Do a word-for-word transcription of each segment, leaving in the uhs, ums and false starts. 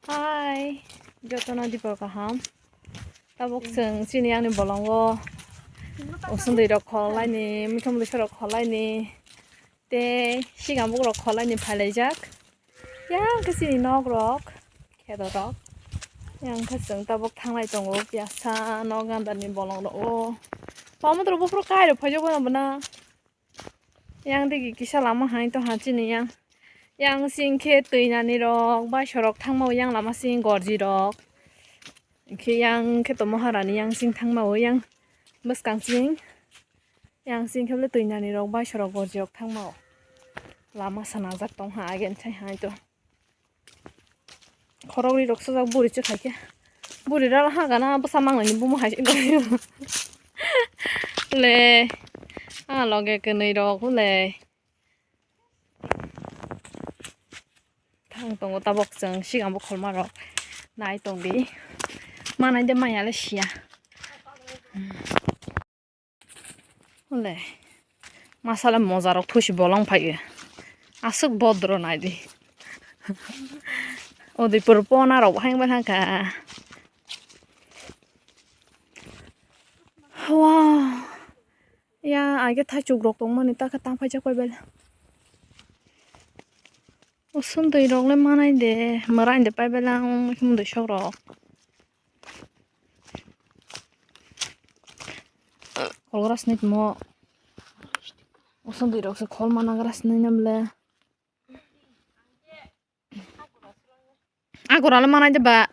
Hi, jotono dipor kaham. Tabuk chwng chini ani bolongo usundui rok kholaini, mithom mithom rok kholaini. Tei sigang bukrok kholaini phailaijak. Yang khe chini nok rok, kheto rok. Yang khe chwng tabuk thanglai tongo, piyasa nok gandani bolong rok o. Pamotro buphuru kairo phaijak bono bwna. Yang digi kisa lama hai tongha chini yang. Yang sing khe twi nani rok, baisorok thangmao yang lama sing gorji rok. Khe yang khe tomo harani yang sing thangmao yang bwskang sing. Yang sing khe bole twi nani rok, baisorok gorji rok thangmao. Lama sanajak tongha agen thai hai to. Khoroknwi rok sojak buri se khaikhe. Buri rala hagana bwsa manglani bumo hai se. Le. A loge kwnwi rok le. Thang tongo tabok chwng sigang bo kholma rok. Nai tongdi. Manai de maya le siya. Hwnle. Masala moja rok thusi bolong phaiyo. Aswk bodro naidi. Udaipur pona rok hai wngwi thangkha. Wow. Ya, age thaichuk rok tongmani ta khe tang phaijak pai bele. Usundui rok le manai de, mwrai de pai bele ang mui khum dui sok rok. Khol gra sini tmo. Usundui rok se khol mana gra sini nam le. Agora le manai de ba.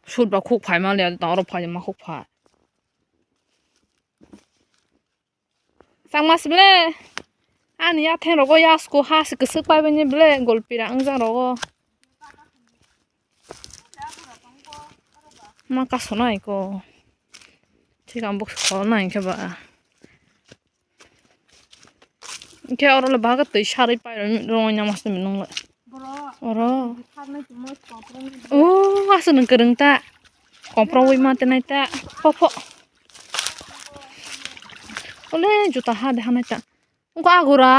Sut ba khuk phai ma le, ta oro phai ma khuk phai. Changma si ble. Ani yatheng rogo yasko ha si kwswk pai bini ble golpi ra wngjak rogo. Ma kaso nai ko. Thik ang bok khol nai khe ba. Khe oro le baga twi sarwi pai roi roi na mas nung le. Oro. O, aswk nwng kwrwng ta. Komprong wi ma tenai ta. Pho, pho. Ole, juta ha de hanai ta. Wngkha agura.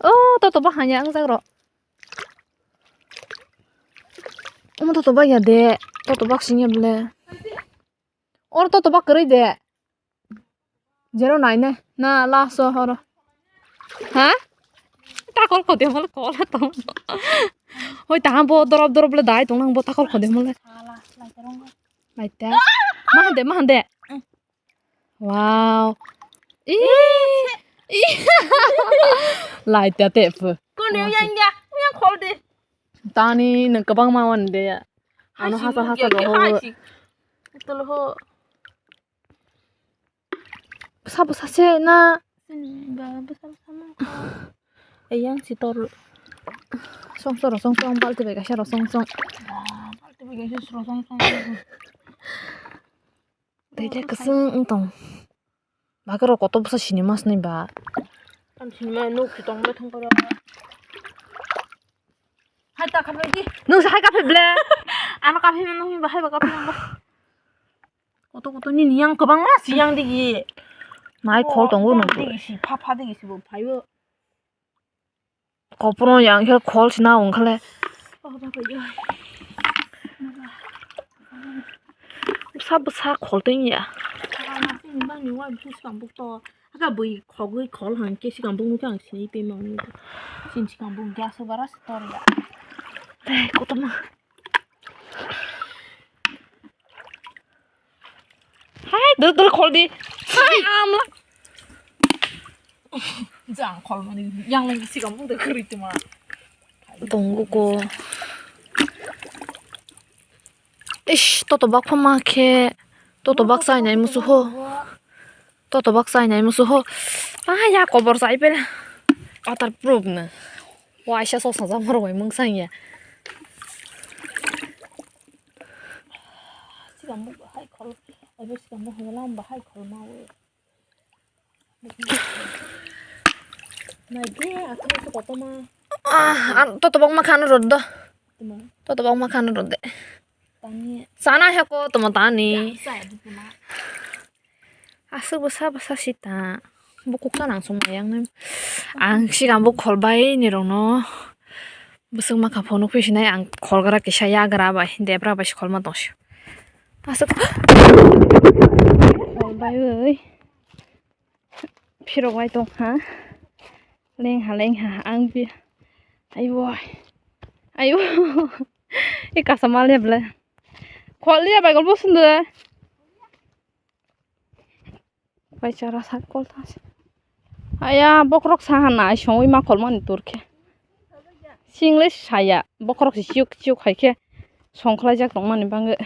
O, toto ba hanya wngjak ro. Omo toto ba ya de. Toto ba sing ya ble. Oro toto ba kwrwi de. Jero nai ne. Na last o horo. Ha? Takol khode mole kola to. Hoi ta bo dorop dorop le dai tong nang bo takol khode mole. Laita. Ma hande, ma hande. Wow. Ih. Ih. Laita te pu. Kono yang ya. Yang khol de. Tani nang kwbangma wan de ya. Ano hasa hasa lo ho. Tolo ho. Bwsa bwsa se na. Sini ba bwsa bwsa ma. Eyang si tor. Song soro song song balti bai kaisa ro song song. Balti bai kaisa ro song song. Tei le kwswng wng tong. Bagwi rok kotor bwsa sini mas nai ba. Tam sini ma nuk si tong bai thang koro. Hai ta khabai di. Nung sa hai kaphai ble. Ano kaphai ma nung ba hai ba kaphai ma. Koto koto nini yang kwbangma si yang digi. Nai khol tongo nung. Digi si pha pha digi si bo phaibo. Kopro yang khe khol sina ong khale. Bwsa bwsa khol tong ya. Haka bui khogwi khol hwn khe sikang bung khe ang sini twi mani. Sini sikang bung gas bara se tor ya. Tei kotorma. Hai, dul dul khol di. Hai, amla. Jang khol mani, yang lagi sikang bung de khri tuma. Tongo ko. Ish, toto bak phama khe, toto bak chai nai musu ho. Toto bak chai nai musu ho. Ah, ya kobor chai pela. Waterproof na. Waisa sosna jamar bai mung sang ya. Sikang bung hai khol, abo sikang bung hai lam ba hai khol ma we. Nai ge, athang se kotorma. Ah, toto bak ma khano rod do. Tuma. Toto bak ma khano rod de. Tani. Sana he ko tuma tani. Sa di tuma. Aswk bwsa bwsa sita. Bo kok ta nang sung yang nai. Ang sigang bo khol bai ni rong no. Bwswk ma kha phone nukphi sinai ang khol gra kisa yagra bai debra bai se khol ma tong si. Aswk khol bai oi. Phirok bai tong ha. Leng ha, leng ha, ang bi. Ai bo. Ai bo. E kasa mal ya ble. Khol ya bai gol bo sundai. Bai chara sak kol thang si. Aya, bokrok sa hana, ai songwi ma khol mani tur khe. Single saya, bokrok si chiyuk chiyuk hai khe songkhlai jak tong mani bangwi.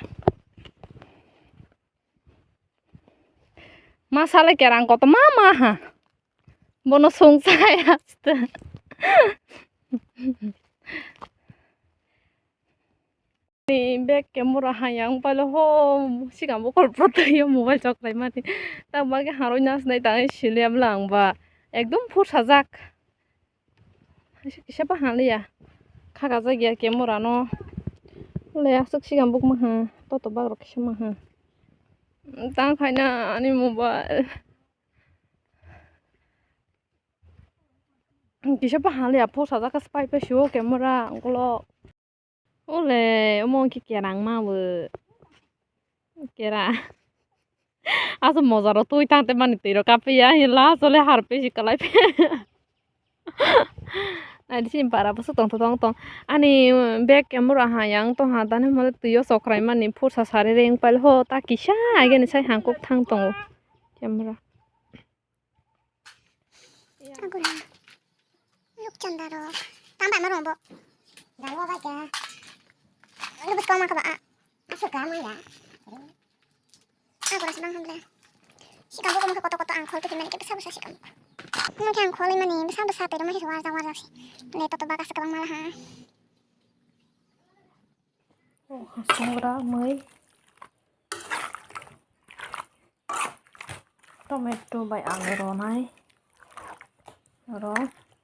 Ma sale kerang koto ma ma ha. Bono sung chaya aste. Ni bag camera hayang pailo ho, sigang bo kolpo twi o mobile chok lai mani. Ta bagwi harwi nas nai tang siliya bwla ang ba. Ekdom phur sajak. Kisa pa haliya. Khaka jak ya camera no. Le aswk sigang buk maha. Toto bag rok kisa maha. Tang khaina ani mobile. Kisa pa haliya phur sajak ka spy pe sio camera ulo. Ole, omo khe kerang ma bo. Kera. Aso mojaro twi tang te mani twi rok kapiya, hi la chole harpe si kalai pe. Ai, sini para bo tong tong tong. Ani bag camera ha yang tong ha, tani mo twi o sokrai mani phursa sari reng pal ho, ta kisa ageni sai hangkuk thang tongo. Camera. Agula. Rupchanda rok. Tang bai ma rong bo. Dalo bai kya. Lu bus kau ma ka ba. Asu ka ma ya. Agula senang hamle. Sikam bo ko ma ka koto koto ang khol tu mani ke besa besa sikam. Mo ke ang khol mani besa besa pero mo ke warja warja si. Le toto baga sikam mala ha. Oh, songra mui. Tomato bai alu ronai. Oro,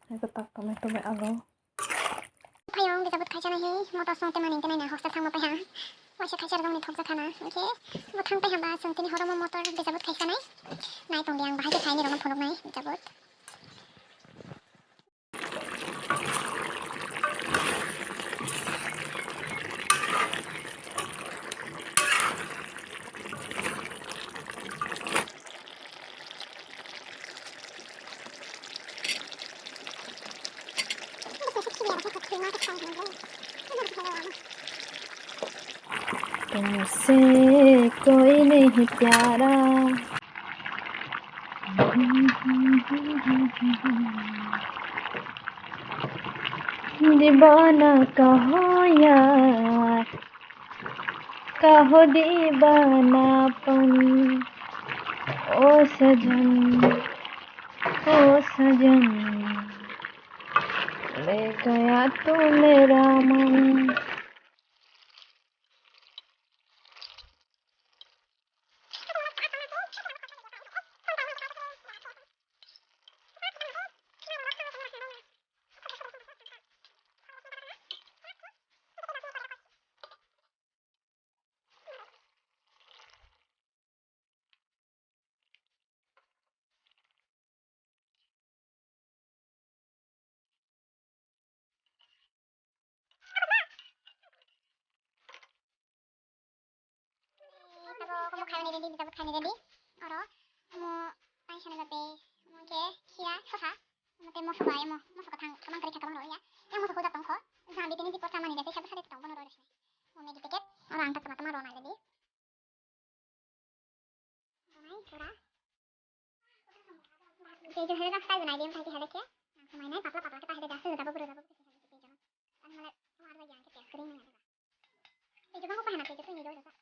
hai kwtak tomato bai alu. Phayung bijabut khaisa nai hei, motor song te mani tenai na hostel thangma paiha. Waisa khaisa rwgwngni thokjak khana, hwnkhe bo thang paiha ba chwng tini horo mo motor bijabut khaisa nai. Nai tongdi ang bahai khe khaini rwgwng phunuknai bijabut. तुमसे कोई नहीं प्यारा। दीवाना कहो यार, कहो दीवानापन। ओ सजन, ओ सजन, ले गया तू मेरा मन। Tabuk omo khaina ready, tabuk khaina ready. Oro omo tai sana jabe, omo khe khiya, sosa, omo tei moso bai, omo moso kwthang kwbang kwrwi kha kwbang rw ya. Yang moso hojak tong kho, jang di tini di por chamani de, tei sabu sari tong bono rw rw sini. Omo Maggi packet, oro ang tak tama tama rw nai ready. Tei je hede jak style nai de, phai khe hede khe. Ang samai nai patla patla khe ta hede jak, sujabo bwrwi jabo khe hede khe tei jano. Ani male war bai yang khe test kri ni hede. Tei jabo ko pahana tei jabo ni do jabo.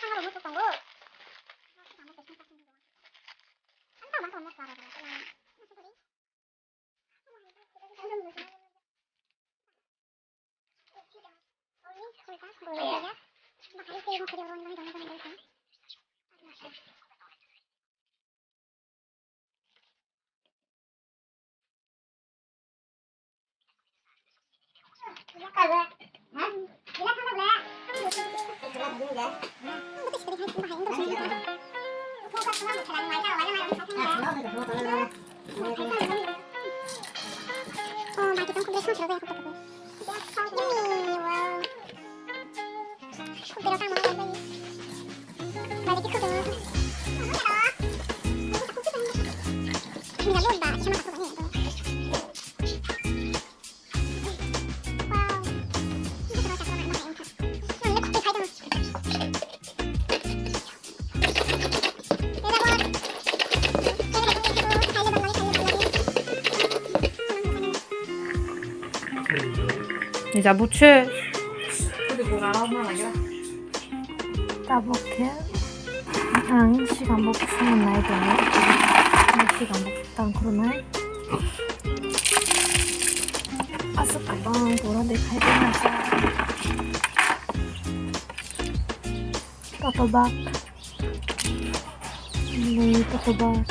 Ang ro mo tongo. Ang ta ma tongo swara jabo. Ni ja buche. Tabuk khe ang sigang bo kusung nai tongo. Sigang bo tang khurunai. Aswk kwbang pura dekhai tongmasa. Toto bak. Ni toto bak.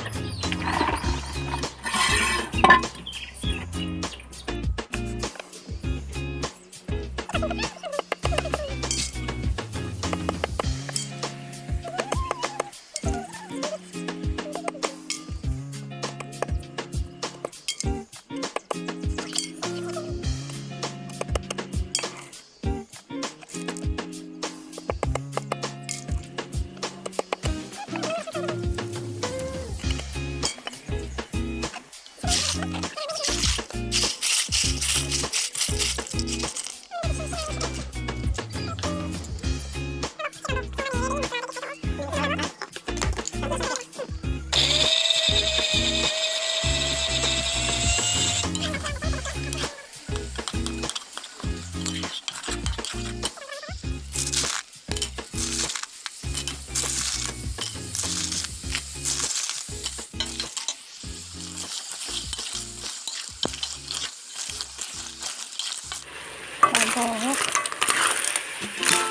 Abo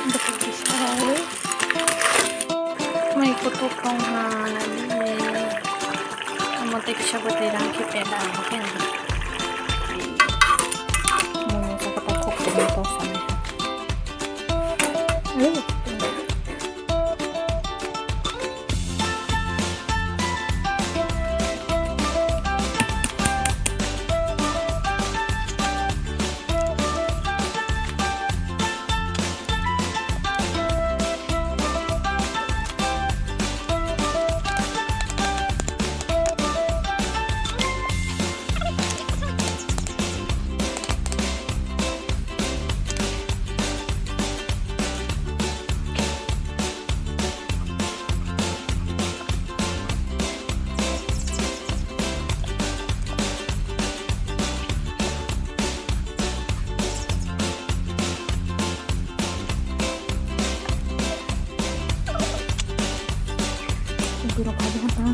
bwtwi kisa rwi mai kutuk rwng ha nai. Omo tei kisa bwtwi rang khe pela ang khe ang. Mono saka ta khok tongwi tor sanai. Borok kha bo ta.